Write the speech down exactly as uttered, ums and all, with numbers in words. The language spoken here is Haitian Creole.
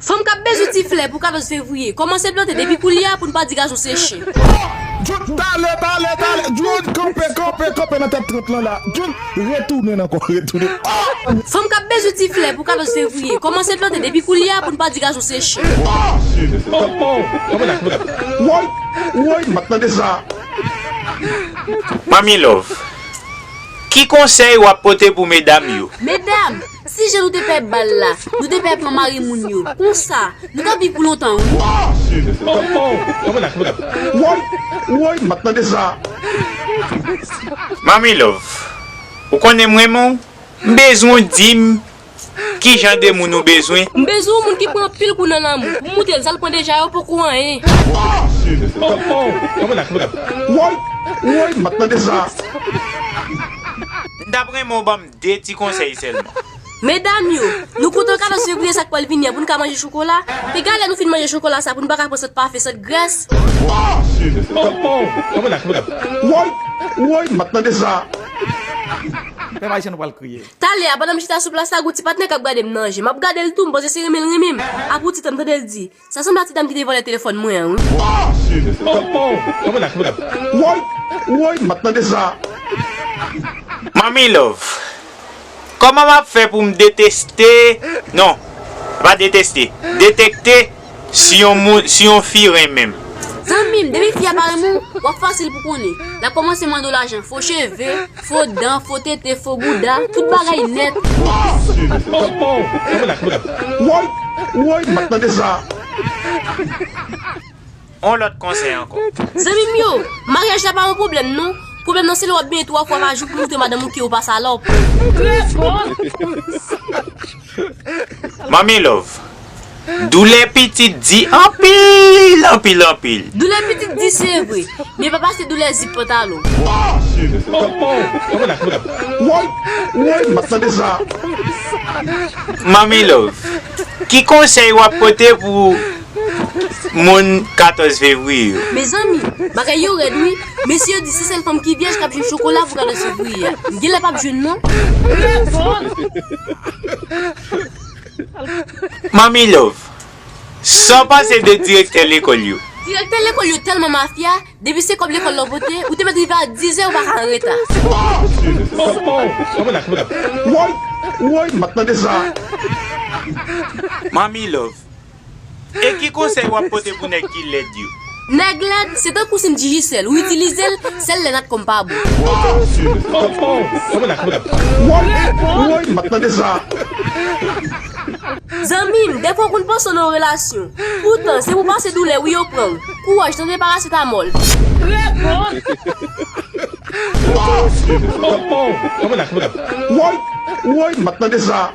Fanm k ap bezwen ti flè pou katòz fevriye, kòmanse plante depi koulye a pou n pa di gason se chen. Jun, talè, talè, talè. Jun, kanpe, kanpe, kanpe nan tèt trant lan la. Jun, retounen ankò, retounen. Oh! Fanm k ap bezwen ti flè pou katòz fevriye, kòmanse plante depi koulye a pou n pa di gason se chen. Woy, woy, m ap tande sa. Manmi Love, ki konsèy w ap pote pou medam yo? Medam, si jan nou te pè bal la, nou te pè pran mari moun yo. Konsa, nou t ap viv pou lontan, wi. Woy, woy, m ap tande sa. Manmi Love, ou konnen m renmen w, m bezwen w di m ki jan de moun ou bezwen. M bezwen yon moun ki pran anpil kou nan lanmou. Pou m montre l sa l pran deja yo poko anyen. Woy, woy, m ap tande sa. M t ap renmen w ban m de ti konsèy sèlman. Medam yo, nou kontan katòz fevriye sa k pral vini an pou n ka manje chokola. Piga lè nou fin manje chokola sa pou n pa ka pran sant pafen, sant grès. Woy, woy, m ap tande sa. Pèp Ayisyen, nou pral kriye. Talè a, pandan m chita sou plas la, gon ti patnè k ap gade m nan je. M ap gade l tou, m panse se renmen l renmen m. Apre yon ti tan, m tande l di, sa sanble a ti dam ki te vòlè telefòn mwen an, wi. Woy, woy, m ap tande sa. Manmi Love, kòman m ap fè pou m deteste, non, pa deteste, detekte si yon moun, si yon fi renmen m? Zanmi m, depi fi a pa renmen w, w ap fasil pou konnen. L ap kòmanse mande w lajan, fo cheve, fo dan, fo tete, fo bouda, tout bagay nèt. Woy, woy, m ap tande sa. On lòt konsèy ankò. Zanmi m yo, maryaj la pa yon pwoblèm non. Pwoblèm nan se lè w ap benyen twa fwa pa jou pou montre madanm ou ke ou pa salòp. Manmi Love, doulè pitit di anpil, anpil, anpil. Doulè pitit di se vre, men pa pase doulè zip pantalon. Woy, woy, m ap tande sa. Manmi Love, ki konsèy w ap pote pou moun katòz fevriye yo? Mezanmi, bagay yo rèd wi. Mesye yo di se sèl fanm ki vyèj k ap jwenn chokola pou katòz fevriye a. M genlè p ap jwenn non. Manmi Love, sa w panse de direktè lekòl yo? Direktè lekòl yo tèlman mafya, depi se kòb lekòl la w pote, ou te mèt rive a dizè, ou pa ka anreta. Woy, woy, m ap tande sa. Manmi Love, e ki konsèy w ap pote pou nèg ki lèd yo? Nèg lèd, se tankou sim Digicel, ou itilize l, sèl lè natcom pa bon. Woy, woy, m ap tande sa. Zanmi m, dèfwa w konn panse w nan yon relasyon. Poutan, se pou pase doulè wi yo pran w. Kouraj, tande parasetamòl. Woy, woy, m ap tande sa.